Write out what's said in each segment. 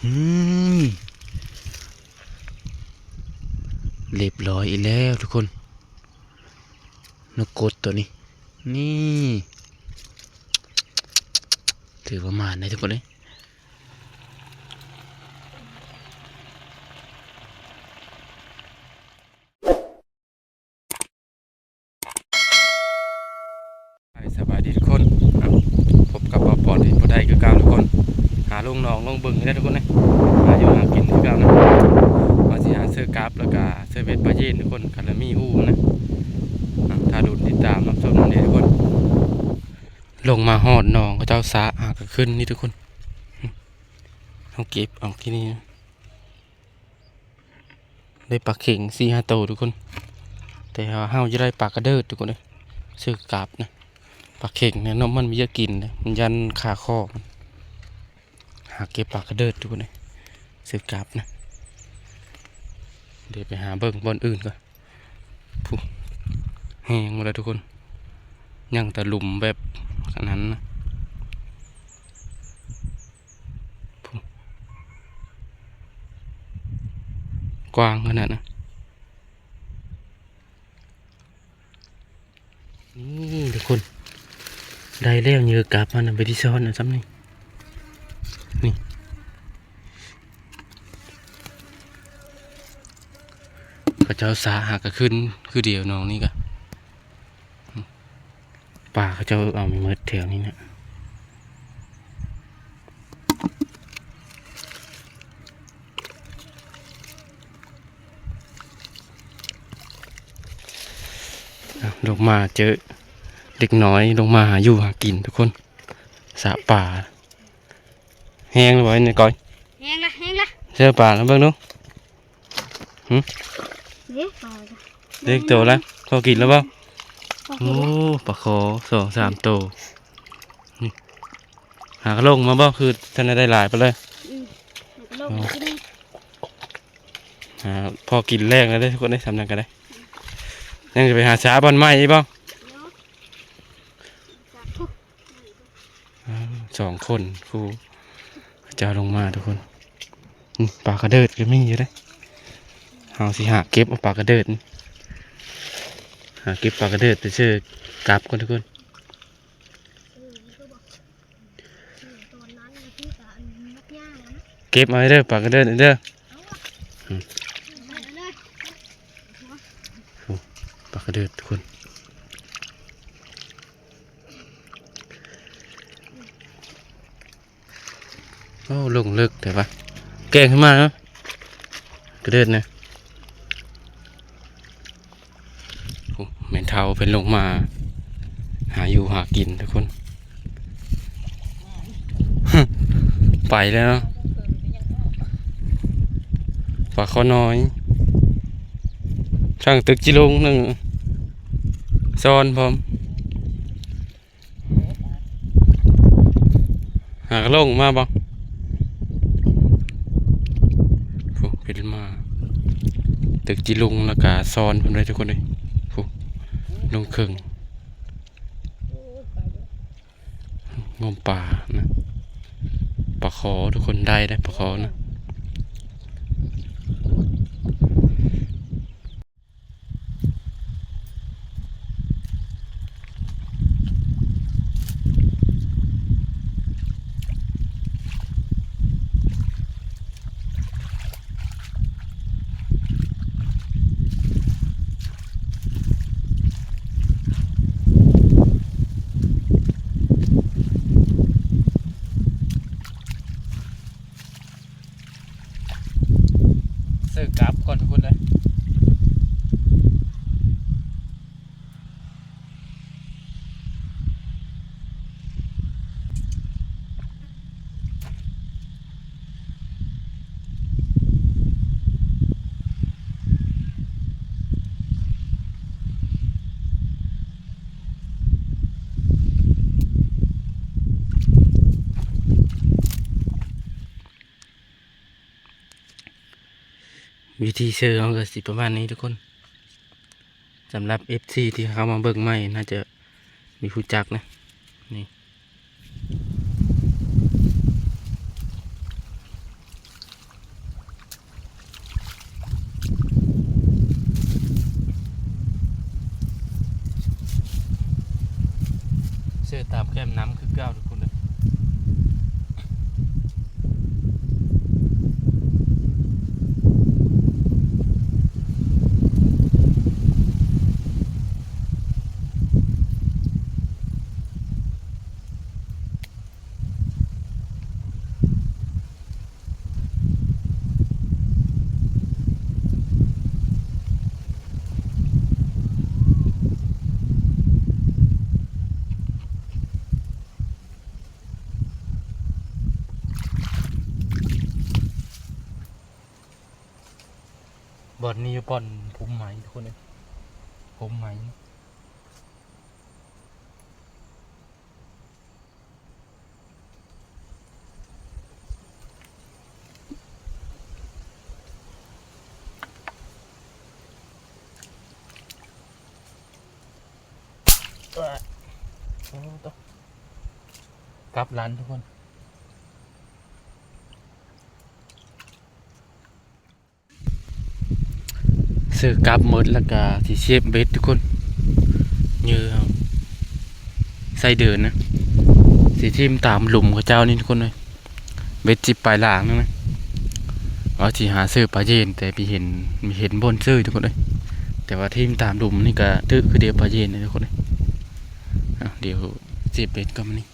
ອືມ ຮຽບຮ້ອຍອີກແລ້ວທຸກຄົນ ນົກກົດໂຕນີ້ ນີ້ ຖືວ່າໝານເດ້ທຸກຄົນເອີຍ. ສະບາຍດີທຸກຄົນ ພົບກັບບ່າວປອນອີກບໍ່ໄດ້ຄືເກົ່າທຸກຄົນ ຫາລົງໜອງລົງບຶງນີ້ແຫຼະທຸກຄົນເອີຍ ຫາຢູ່ຫາກິນຄືເກົ່ານະ ວ່າຊິຫາເຊີກາບ ແລ້ວກະເຊີເບັດປາຢີນທຸກຄົນ ຄັນລະມີຮູ້ນະ ຖ້າໂດນຕິດຕາມຮັບຊົມນຳເດ້ທຸກຄົນ. ລົງມາຮອດໜອງເຂົາເຈົ້າສະຫາກະຂຶ້ນນີ້ທຸກຄົນ ເຮົາເກັບເອົາທີ່ນີ້ນະ. ໄດ້ປາເຂັງສີ່ຫ້າໂຕທຸກຄົນ ແຕ່ວ່າເຮົາຈະໄດ້ປາກະເດີດທຸກຄົນເອີຍ ເຊີກາບນະ ປາເຂັງນະ ນ້ຳມັນມີຢາກກິນນະ ມັນຢ້ານຄາຄໍມັນ ຫາເກັບປາກະເດີດທຸກຄົນເອີຍ ເຊີກາບນະ ດຽວໄປຫາເບິ່ງບ່ອນອື່ນກ່ອນ ພຸ້ນ ແຮງໝົດແລ້ວທຸກຄົນ ຍັງແຕ່ຫຼຸມແບບອັນນັ້ນນະ. ພຸ້ນ ກວ້າງຂະໜາດນະ ນີ້ທຸກຄົນ ໄດ້ແລ້ວ ເຫຍື່ອກັບຫັ້ນນະ ໄປທີ່ຊ້ອນເອົາຊ້ຳນີ້ ນີ້ ເຂົາເຈົ້າສະຫາກະຂຶ້ນຄືດຽວ ໜອງນີ້ກະ ປາເຂົາເຈົ້າເອົາໄປໝົດແຖວນີ້ນະ ລົງມາເຈີເດັກນ້ອຍລົງມາຫາຢູ່ຫາກິນທຸກຄົນ ສະປາ ແຮງແລ້ວບໍ່ນີ້ກ້ອຍ? ແຮງລະ ແຮງລະ ເຊີປາລະເບິ່ງດູ. ຫຶ ເດ້ ປາ ເດ້ໂຕລະ ພໍກິນລະບໍ່? ພໍກິນລະ ໂອ້ ປາຄໍສອງສາມໂຕ ນີ້ ຫາກະລົງມາບໍ່? ຄືທ່ານໄດ້ຫຼາຍປານໃດ? ອືມ ຫາກະລົງມາກິນ ຫາພໍກິນແລງແລ້ວເດ້ທຸກຄົນເດ້ ສ່ຳນັ້ນກະໄດ້ ຍັງຈະໄປຫາສາບ່ອນໃໝ່ອີກບໍ່? ເນາະ ສາທຸ. ອ້າວ ສອງຄົນ ຜູ້ເຈົ້າລົງມາທຸກຄົນ ນີ້ ປາກະເດີດກະມີຢູ່ເດ້ ເຮົາຊິຫາເກັບເອົາປາກະເດີດ ຫາເກັບປາກະເດີດໄປເຊີກັບກ່ອນທຸກຄົນ ເກັບເອົາເດີ ປາກະເດີດເດີ ອືມ ໂອ້ ປາກະເດີດທຸກຄົນ. ໂອ້ ລົງເລິກແຕ່ວ່າ ແກ່ງຂຶ້ນມາເນາະ ກະເດີດນະ ໂອ້ ແມ່ນເຖົ້າເພິ່ນລົງມາຫາຢູ່ຫາກິນທຸກຄົນ ໄປແລ້ວເນາະ ປາຄໍນ້ອຍ ຊ່າງຕຶກຈິລຸງໜຶ່ງ ຊ້ອນພ້ອມ. ຫາກະລົງມາບໍ່? ໂອ້ ເພິ່ນມາຕຶກຈິລຸງ ແລ້ວກະຊ້ອນເພິ່ນໄດ້ທຸກຄົນເອີຍ ໂອ້ ລົງເຄິ່ງ ງົມປານະ ປາຄໍທຸກຄົນ ໄດ້ເດ້ປາຄໍນະ. ເສີກັບກ່ອນທຸກຄົນເດີ. ວິທີເຊີເຮົາກະຊິປະມານນີ້ທຸກຄົນ. ສຳລັບເອັຟຊີທີ່ເຂົ້າມາເບິ່ງໃໝ່ ໜ້າຈະມີຮູ້ຈັກນະ ນີ້ ນີ້ ແຈ່ມນ້ຳຄືເກົ່າທຸກຄົນເດີ. ບ່ອນນີ້ຢູ່ບ່ອນພູມໄມ້ທຸກຄົນເອີຍ ພູມໄມ້. ກັບລັນທຸກຄົນ. ຊື້ກັບໝົດແລ້ວກະຊິສຽບເບັດທຸກຄົນ ເຫຍື່ອເຮົາໃສ່ເດີນນະ ຊິຖິ້ມຕາມຫຼຸມເຂົາເຈົ້ານີ້ທຸກຄົນເອີຍ. ເບັດຊິໄປຫຼາງໜຶ່ງນະ ວ່າຊິຫາຊື້ປາເຢັນ ແຕ່ໄປເຫັນ ເຫັນບ່ອນຊື້ທຸກຄົນເອີຍ. ແຕ່ວ່າຖິ້ມຕາມຫຼຸມນີ້ກະຖືກຄືດຽວປາເຢັນນະທຸກຄົນເອີຍ. ດຽວສຽບເບັດກ່ອນມື້ນີ້.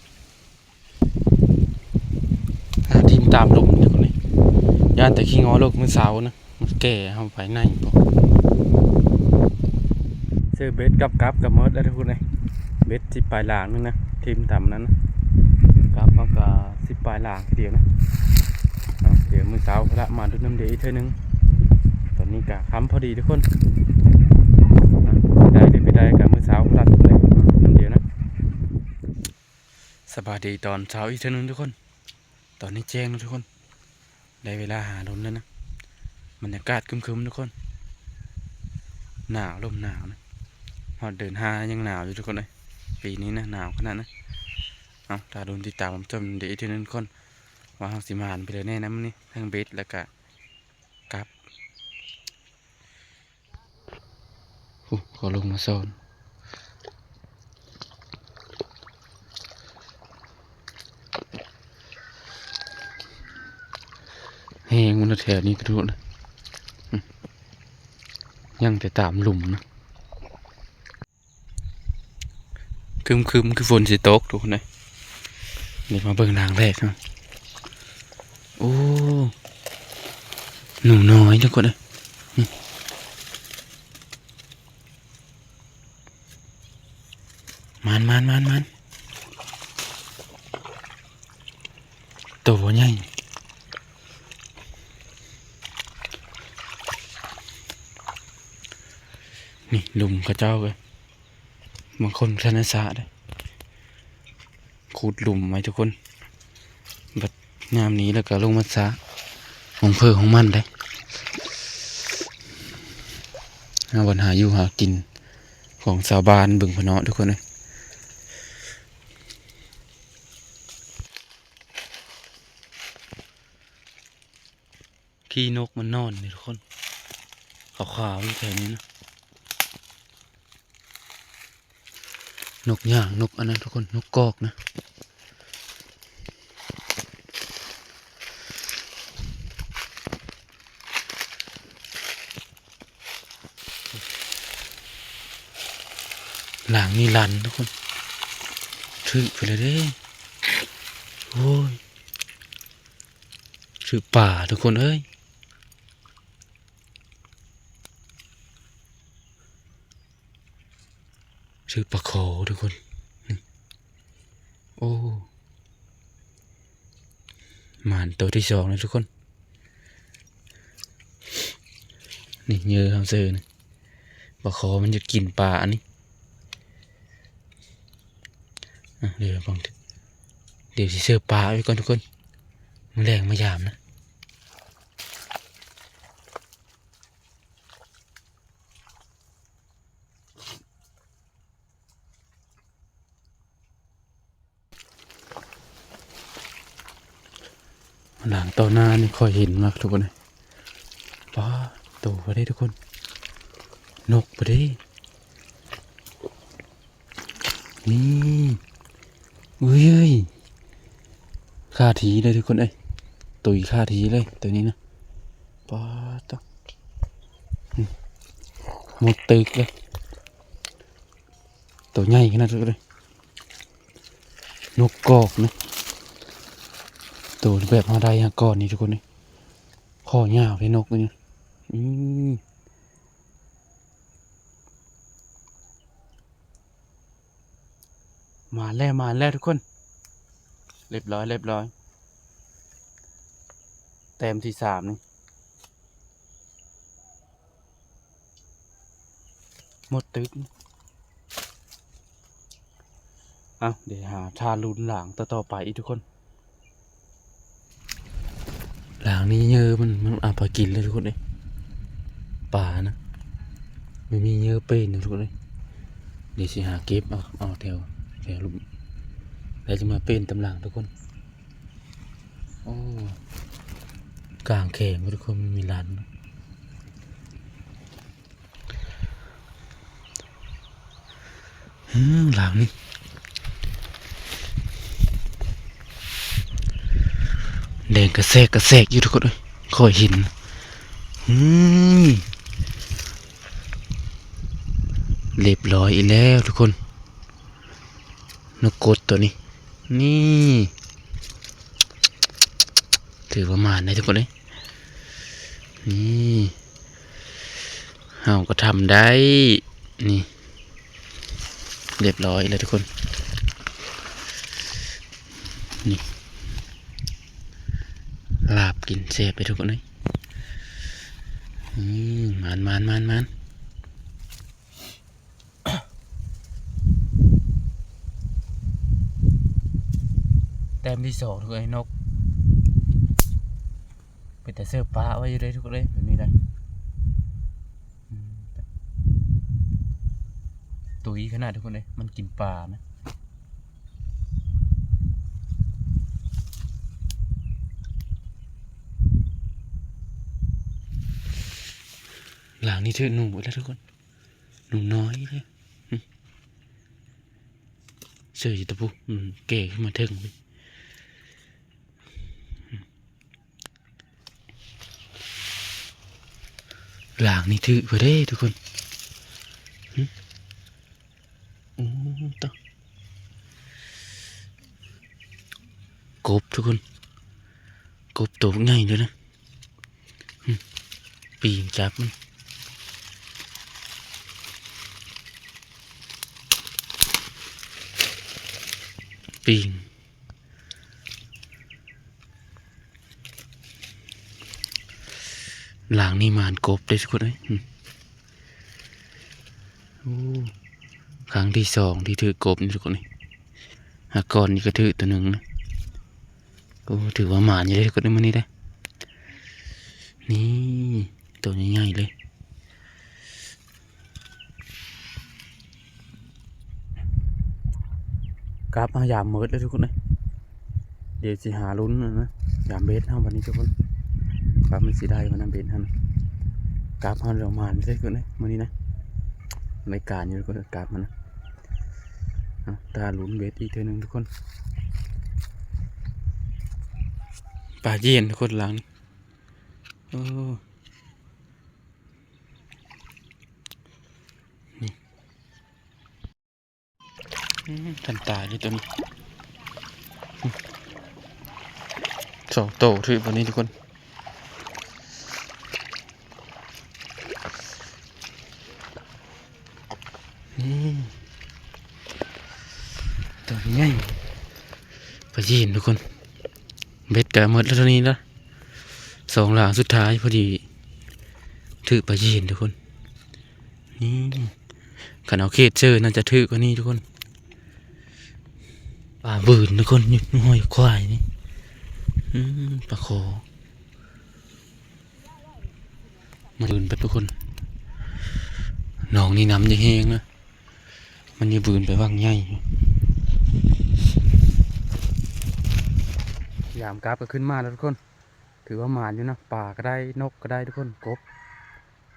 ອ່າ ຖິ້ມຕາມຫຼຸມນີ້ ທຸກຄົນເອີຍ ຢ້ານແຕ່ຂີ້ງໍໂລກມື້ເຊົ້ານະ ມັນແກ່ເຮົາໄປໃນບໍ່. ຊື້ເບັດກັບກັບກໍໝົດແລ້ວທຸກຄົນເອີຍ. ເບັດສິບປາຍຫຼາງໜຶ່ງນະ ຖິ້ມຕາມນັ້ນນະ ກັບເຮົາກໍສິບປາຍຫຼາງທີດຽວນະ. ເອົາ ດຽວມື້ເຊົ້າພຸ້ນລະມາດຸນນຳເດອີກເທື່ອໜຶ່ງ. ຕອນນີ້ກໍຄ່ຳພໍດີທຸກຄົນ ໄດ້ຫຼືບໍ່ໄດ້ກໍມື້ເຊົ້າພຸ້ນລະ ນຳເດນະ. ສະບາຍດີຕອນເຊົ້າອີກເທື່ອໜຶ່ງທຸກຄົນ. ຕອນນີ້ແຈ້ງແລ້ວທຸກຄົນ ໄດ້ເວລາຫາດົນແລ້ວນະ. ບັນຍາກາດຄຶ້ມໆທຸກຄົນ ໜາວ ລົມໜາວນະ. ຮອດເດືອນຫ້າຍັງໜາວຢູ່ທຸກຄົນເອີຍ ປີນີ້ນະ ໜາວຂະໜາດນະ. ເອົາ ຖ້າດົນຕິດຕາມຊົມເດີອີກເທື່ອໜຶ່ງທຸກຄົນ ວ່າເຮົາຊິໝານໄປເລີຍແນ່ນະມື້ນີ້ ທັງເບັດແລ້ວກະ ກັບ. ໂອ້ ເຂົາລົງມາຊ້ອນ ແຮງມັນແຖວນີ້ກະດູນະ ຍັງແຕ່ຕາມຫຼຸມນະ. ຄຶມໆ ຄືຝົນຊິຕົກທຸກຄົນເອີຍ. ນີ້ມາເບິ່ງດາງແລກນະ. ໂອ້ ໜູນ້ອຍທຸກຄົນເອີຍ. ມານໆໆໆ ໂຕໃຫຍ່. ນີ້ ຫຼຸມເຂົາເຈົ້າເອີຍ ບາງຄົນບໍ່ທັນໄດ້ສະເດ້ ຂຸດຫຼຸມໄວ້ທຸກຄົນ. ບັດຍາມນີ້ແລ້ວກໍລົງມາສະ ຂອງໃຜຂອງມັນເດ້. ເຮົາວັນຫາຢູ່ຫາກິນຂອງຊາວບ້ານບຶງພະເນາະທຸກຄົນເອີຍ. ຂີ້ນົກມັນນອນນີ້ທຸກຄົນ ຂາວໆຢູ່ແຖວນີ້ນະ. ນົກຫຍັງ ນົກອັນນັ້ນທຸກຄົນ ນົກກອກນະ. ຫຼັງນີ້ລັນທຸກຄົນ ຖືກໄປແລ້ວເດ້. ໂອ້ຍ ຖືກປາທຸກຄົນເອີຍ. ຖືກປາຄໍທຸກຄົນ. ໂອ້ ໝານໂຕທີສອງແລ້ວທຸກຄົນ. ນີ້ເຫຍື່ອເຮົາເຊີນະ ປາຄໍມັນຢາກກິນປາອັນນີ້. ອ່ະ ດຽວເບິ່ງ ດຽວຊິເຊີປາໄວ້ກ່ອນທຸກຄົນ ມື້ແລງມາຢາມນະ. ຫຼັງຕໍ່ໜ້ານີ້ຂ້ອຍເຫັນມາທຸກຄົນເອີຍ. ປາ ໂຕບໍ່ໄດ້ທຸກຄົນ ນົກບໍ່ໄດ້. ນີ້ ເອີຍ ຄາທີ່ເລີຍທຸກຄົນເອີຍ ຕຸຍຄາທີ່ເລີຍໂຕນີ້ນະ. ປາດໂຕ ໝົດຕຶກເລີຍ ໂຕໃຫຍ່ຂະໜາດເລີຍ. ນົກກອກນະ ໂຕແບບເຮົາໄດ້ຫາກ່ອນນີ້ທຸກຄົນເອີຍ ຄໍຍາວເດ້ນົກນີ້. ອືມ ມາແລ້ວ ມາແລ້ວທຸກຄົນ ລຽບຮ້ອຍ ລຽບຮ້ອຍ ແຕ້ມທີສາມນີ້ ໝົດຕຶກ. ເອົ້າ ດຽວຫາຖ້າລຸ້ນຫຼາງຕໍ່ໆໄປອີກທຸກຄົນ. ຫຼາງນີ້ເຫຍື່ອມັນ ມັນເອົາໄປກິນເລີຍທຸກຄົນເອີຍ ປານະ ມັນມີເຫຍື່ອເປັນທຸກຄົນເອີຍ. ດຽວຊິຫາເກັບເອົາ ເອົາແຖວ ແຖວລຸ່ມ ແລ້ວຈະມາເປັນຕາມຫຼັງທຸກຄົນ. ໂອ້ ກາງແຂງທຸກຄົນ ມັນມີລັນ. ອືມ ຫຼັງນີ້ ແດງກະແຊກກະແຊກຢູ່ທຸກຄົນເອີຍ ຂ້ອຍເຫັນ. ອືມ ລຽບຮ້ອຍອີກແລ້ວທຸກຄົນ ນົກກົດໂຕນີ້ ນີ້ ຖືວ່າໝານໄດ໋ທຸກຄົນເອີຍ. ນີ້ ເຮົາກໍທຳໄດ້ ນີ້ ລຽບຮ້ອຍແລ້ວທຸກຄົນ. ນີ້ ລາບກິນແຊບເດ້ທຸກຄົນເອີຍ. ອືມ ໝານໆໆໆ. ແຕ້ມທີສອງທຸກຄົນເອີຍ ນົກ ເປັນຕາເສີບປາໄວ້ຢູ່ເດ້ທຸກຄົນເອີຍ ແບບນີ້ໄດ໋. ອືມ ຕຸ້ຍຂະໜາດທຸກຄົນເອີຍ ມັນກິນປານະ. ຫຼັງນີ້ຖືກໜູໄວ້ແລ້ວທຸກຄົນ ໜູນ້ອຍເດ້ ເຊີຢູ່ຕະປູ ອືມ ແກ່ຂຶ້ນມາເທິງ. ຫຼາງນີ້ຖືກເດ້ທຸກຄົນ. ໂອ້ ຕາ ກົບທຸກຄົນ ກົບໂຕບັກໃຫຍ່ເລີຍນະ. ປີງຈັບມັນ ປີງ. ຫຼາງນີ້ໝານກົບເດ້ທຸກຄົນເອີຍ. ໂອ້ ຄັ້ງທີສອງທີ່ຖືກກົບນີ້ທຸກຄົນເອີຍ. ຫາກກ່ອນນີ້ກໍຖືກໂຕໜຶ່ງນະ. ໂອ້ ຖືວ່າໝານຢູ່ເດ້ທຸກຄົນເອີຍ ມື້ນີ້ເດ້. ນີ້ ໂຕໃຫຍ່ໆເລີຍ. ກັບມາຢາມເໝິດເລີຍທຸກຄົນເອີຍ. ດຽວຊິຫາລຸ້ນນະ ຢາມເບັດເຮົາບັດນີ້ທຸກຄົນ ວ່າມັນຊິໄດ້ບໍ່ນຳເບັດຫັ້ນ. ກັບເຮົາແລ້ວໝານເລີຍທຸກຄົນເອີຍ ມື້ນີ້ນະ. ລາຍການຢູ່ທຸກຄົນ ກັບມານະ. ເອົາ ຖ້າລຸ້ນເບັດອີກເທື່ອໜຶ່ງທຸກຄົນ. ປາເຢັນທຸກຄົນ ຫຼັງນີ້. ໂອ້ ນີ້ ອືມ ທັນຕາຍເລີຍໂຕນີ້. ສອງໂຕຖືກບັດນີ້ທຸກຄົນ. ນີ້ ໂຕໃຫຍ່ ປາຢີນທຸກຄົນ. ເບັດກະໝົດແລ້ວເທົ່ານີ້ລະ ສອງຫຼາງສຸດທ້າຍພໍດີຖືກປາຢີນທຸກຄົນ. ນີ້ ຄັນເອົາເຂດເຊີໜ້າຈະຖືກກວ່ານີ້ທຸກຄົນ. ປາບືນທຸກຄົນ ຢູ່ຫ້ວຍຄວາຍນີ້. ອືມ ປາຄໍ ມັນບືນໄປທຸກຄົນ. ໜອງນີ້ນ້ຳຍັງແຮງນະ ມັນຍັງບືນໄປວັງໃຫຍ່. ຍາມກັບກໍຂຶ້ນມາແລ້ວທຸກຄົນ ຖືວ່າໝານຢູ່ນະ ປາກໍໄດ້ ນົກກໍໄດ້ທຸກຄົນ ກົບ.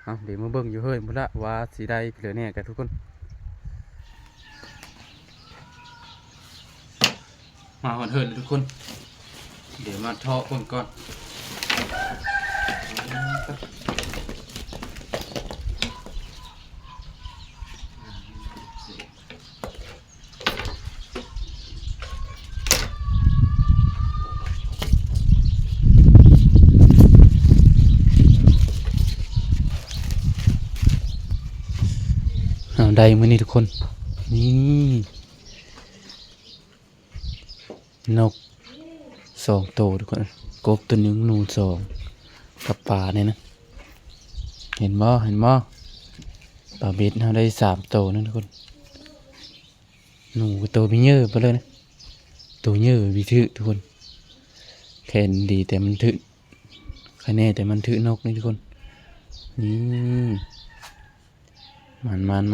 ເອົາ ດຽວມາເບິ່ງຢູ່ເຮີຍພຸ້ນລະ ວ່າຊິໄດ້ເທື່ອແນ່ກັນທຸກຄົນ. ມາຮອດເຮືອນແລ້ວທຸກຄົນ ດຽວມາເທາະເບິ່ງກ່ອນ. ເອົາ ໄດ້ມື້ນີ້ທຸກຄົນ ນີ້ ນົກສອງໂຕທຸກຄົນ ກົບໂຕໜຶ່ງ ໜູສອງ ກັບປານີ້ນະ ເຫັນບໍ່ ເຫັນບໍ່? ປາເບັດເຮົາໄດ້ສາມໂຕນະທຸກຄົນ. ໜູໂຕເບເຢີໄປເລີຍນະ ໂຕເຢີໄປຖືກທຸກຄົນ ແຄ່ນດີແຕ່ມັນຖືກ ຄະແນແຕ່ມັນຖືກນົກນີ້ທຸກຄົນ ນີ້ ໝານໆໆໆ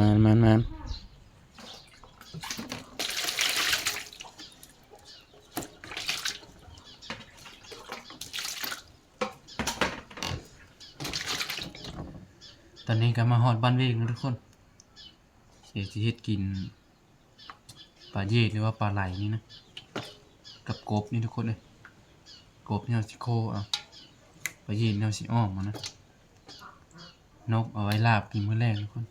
ໆ. ຕອນນີ້ກໍມາຮອດບ້ານເວງແລ້ວທຸກຄົນ ດຽວຊິເຮັດກິນປາເຢດ ຫຼືວ່າປາໄຫຼນີ້ນະ ກັບກົບນີ້ທຸກຄົນເອີຍ. ກົບນີ້ເຮົາຊິໂຄເອົາ ປາເຢັດນີ້ເຮົາຊິອ້ອມເອົານະ. ນົກເອົາໄວ້ລາບກິນມື້ແລງທຸກຄົນ.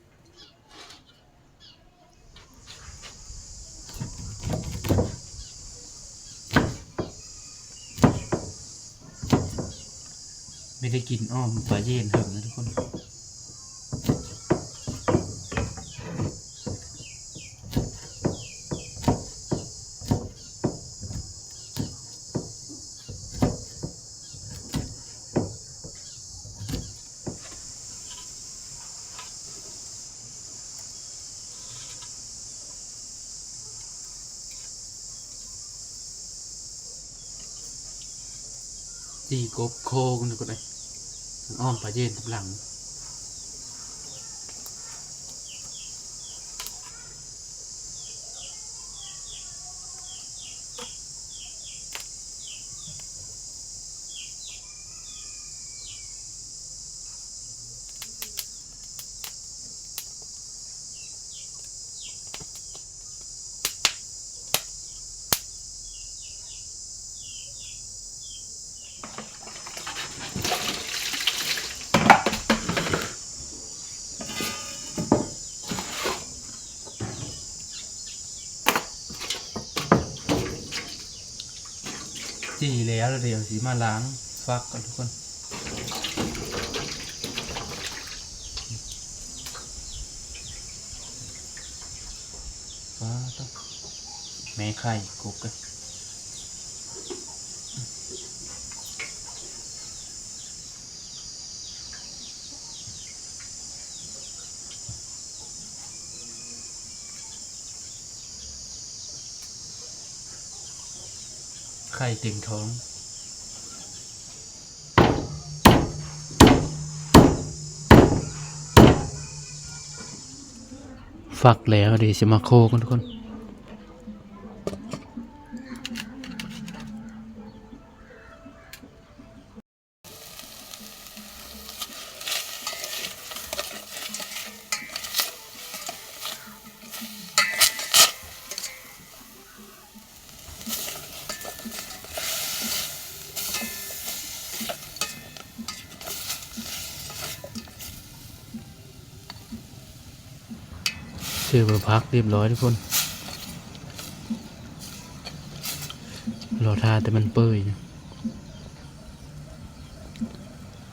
ໄມ່ໄດ້ກິນອ້ອມປາເຢັດເຖິງນະທຸກຄົນ. ຈີ່ກົບໂຄກັນທຸກຄົນເອີຍ ອ້ອມປາເຢັດກັບຫຼັງ. ຈີ່ແລ້ວ ແລ້ວດຽວຊິມາລ້າງຝັກກ່ອນທຸກຄົນ. ປາດໂທ້ ແມ່ໄຂ່ກົບເດີ. ໄຂ່ເຕັມທ້ອງ. ຝັກແລ້ວ ດຽວຊິມາໂຄກັນທຸກຄົນ. ຖືວ່າຜັກຮຽບຮ້ອຍທຸກຄົນ ລໍຖ້າແຕ່ມັນເປື່ອຍນະ.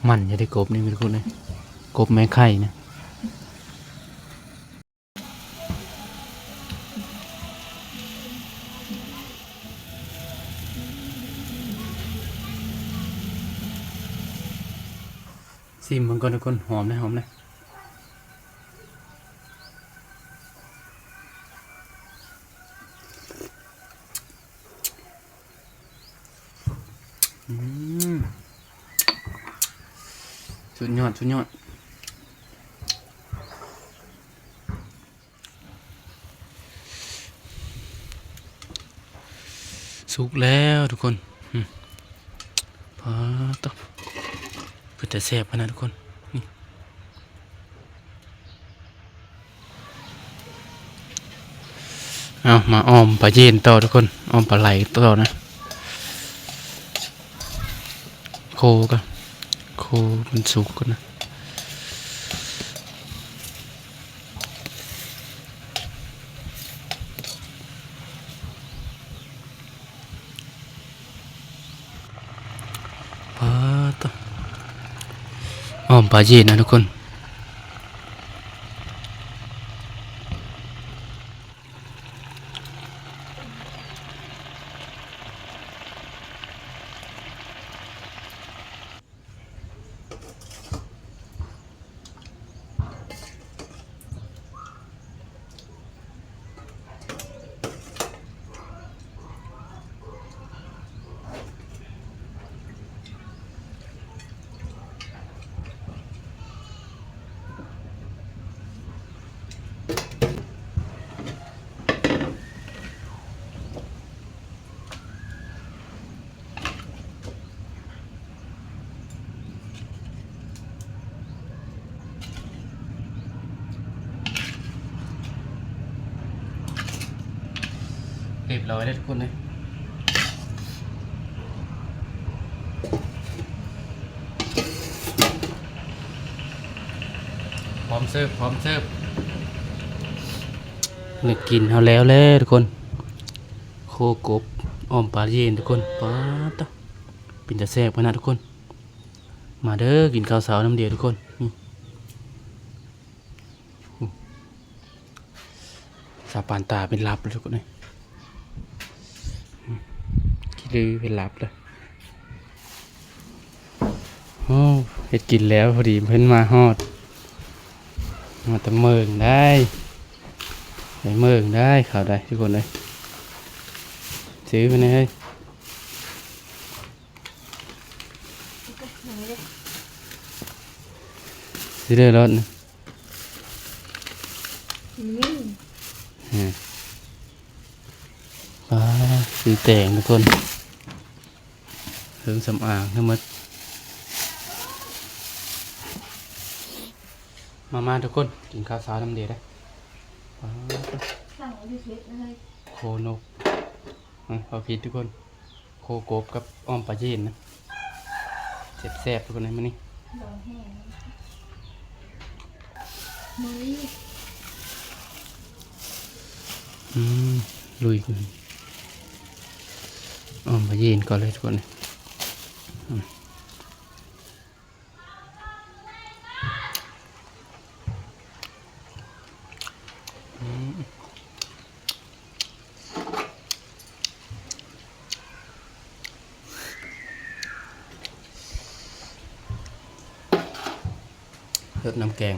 ມັນຈະໄດ້ກົບນີ້ທຸກຄົນເອີຍ ກົບແມ່ໄຂ່ນະ. ຊີມເບິ່ງກ່ອນທຸກຄົນ ຫອມເດ້ ຫອມເດ້. ອືມ ສຸດຍອດ ສຸດຍອດ. ສຸກແລ້ວທຸກຄົນ. ອືມ ປາດໂທ້ ເປັນຕາແຊບຂະໜາດທຸກຄົນ ນີ້. ເອົາ ມາອ້ອມປາເຢັນຕໍ່ທຸກຄົນ ອ້ອມປາໄຫຼຕໍ່ນະ ໂຄກະ ໂຄມັນສຸກກ່ອນນະ. ປາດ ອ້ອມປາເຢັນນະທຸກຄົນ. ຮຽບຮ້ອຍເດີທຸກຄົນເດີ ພ້ອມເສີບ ພ້ອມເສີບ. ແນວກິນເຮົາແລ້ວແຫຼະທຸກຄົນ ໂຄກົບອ້ອມປາເຢັນທຸກຄົນ. ປາດຕະ ເປັນຕາແຊບຂະໜາດທຸກຄົນ. ມາເດີ ກິນເຂົ້າເຊົ້ານຳດຽວທຸກຄົນ. ນີ້ ສາວປານຕາເປັນຫຼັບແລ້ວທຸກຄົນເອີຍ ຂີ້ລືເປັນຫຼັບແລ້ວ. ໂອ້ ເຮັດກິນແລ້ວພໍດີເພິ່ນມາຮອດ ມາແຕ່ເມີງໄດ໋ ໄປເມີງໄດ໋ ເຂົ້າໄດ໋ທຸກຄົນເອີຍ. ຊື້ເພິ່ນເອີຍ ຊື້ເດີໂລດ ອືມ ອາ ຊື້ແຕງທຸກຄົນ ເຄື່ອງສຳອາງທັງໝົດ. ມາ ມາທຸກຄົນ ກິນເຂົ້າເຊົ້ານຳເດໄດ໋. ປາດ ໂຄນົກ ເອີ ເວົ້າຜິດທຸກຄົນ ໂຄກົບກັບອ້ອມປາເຢັນນະ ແຊບໆ ທຸກຄົນເອີຍ ມື້ນີ້. ອືມ ລຸຍ ອ້ອມປາເຢັນກ່ອນເລີຍທຸກຄົນເອີຍ. ອືມ ລົດນ້ຳແກງ.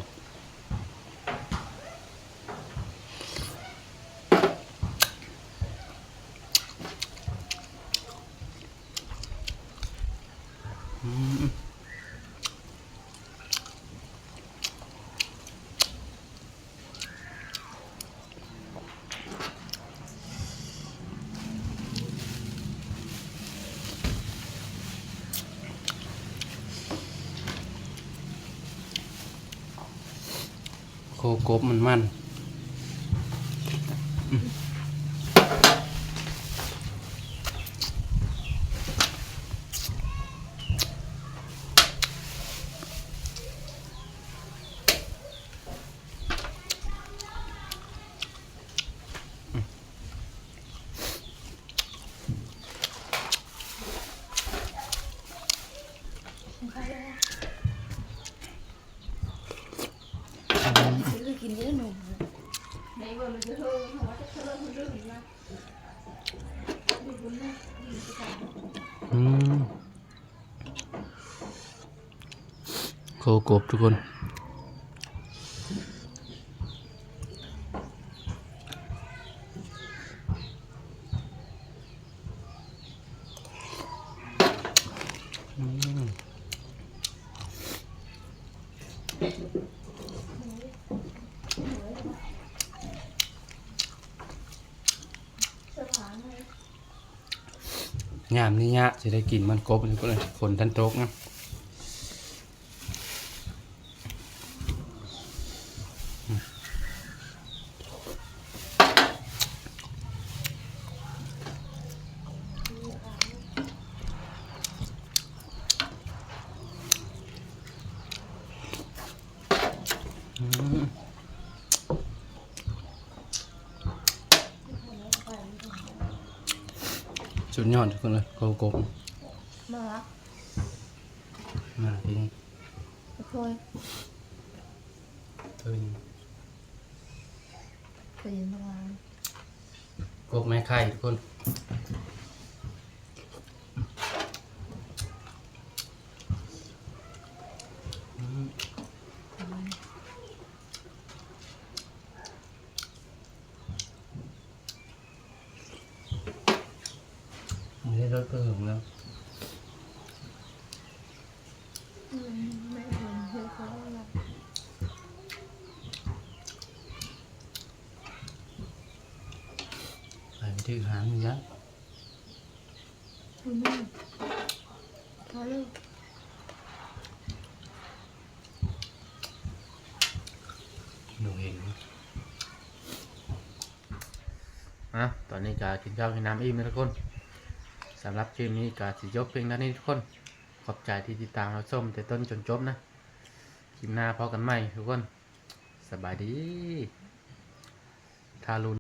ອືມ ໂຄກົບມັນໆ ອືມ. ອືມ ໂຄກົບທຸກຄົນ. ອືມ ຍາມນີ້ຍາກຊິໄດ້ກິນມັນກົບນີ້ ຝົນທັນຕົກນະ. ອືມ ອືມ ສຸດຍອດທຸກຄົນເອີຍ ໂກໂກ້ ມາລະ ມາທີ່ນີ້ ໂອ້ຍ ເອີຍ ເຄີຍເຫັນມາລະ ກົກໄມ້ໄຂ່ທຸກຄົນ ອືມ. ອັນນີ້ລົດກໍເຖິງແລ້ວ ອືມ ແມ່ນເຫັນເຮັດແລ້ວລະ ໄປຖືກຫາງມັນຍັງ ອືມ ໄປເລີຍ ໜູເຫັນ ອ່ະ ຕອນນີ້ກະກິນເຂົ້າກິນນ້ຳອີ່ມແລ້ວທຸກຄົນ ສຳລັບຄລິບນີ້ກະຊິຈົບພຽງເທົ່ານີ້ທຸກຄົນ ຂອບໃຈທີ່ຕິດຕາມຮັບຊົມແຕ່ຕົ້ນຈົນຈົບນະ ຄລິບໜ້າພໍ້ກັນໃໝ່ທຸກຄົນ ສະບາຍດີ ທາລຸນ.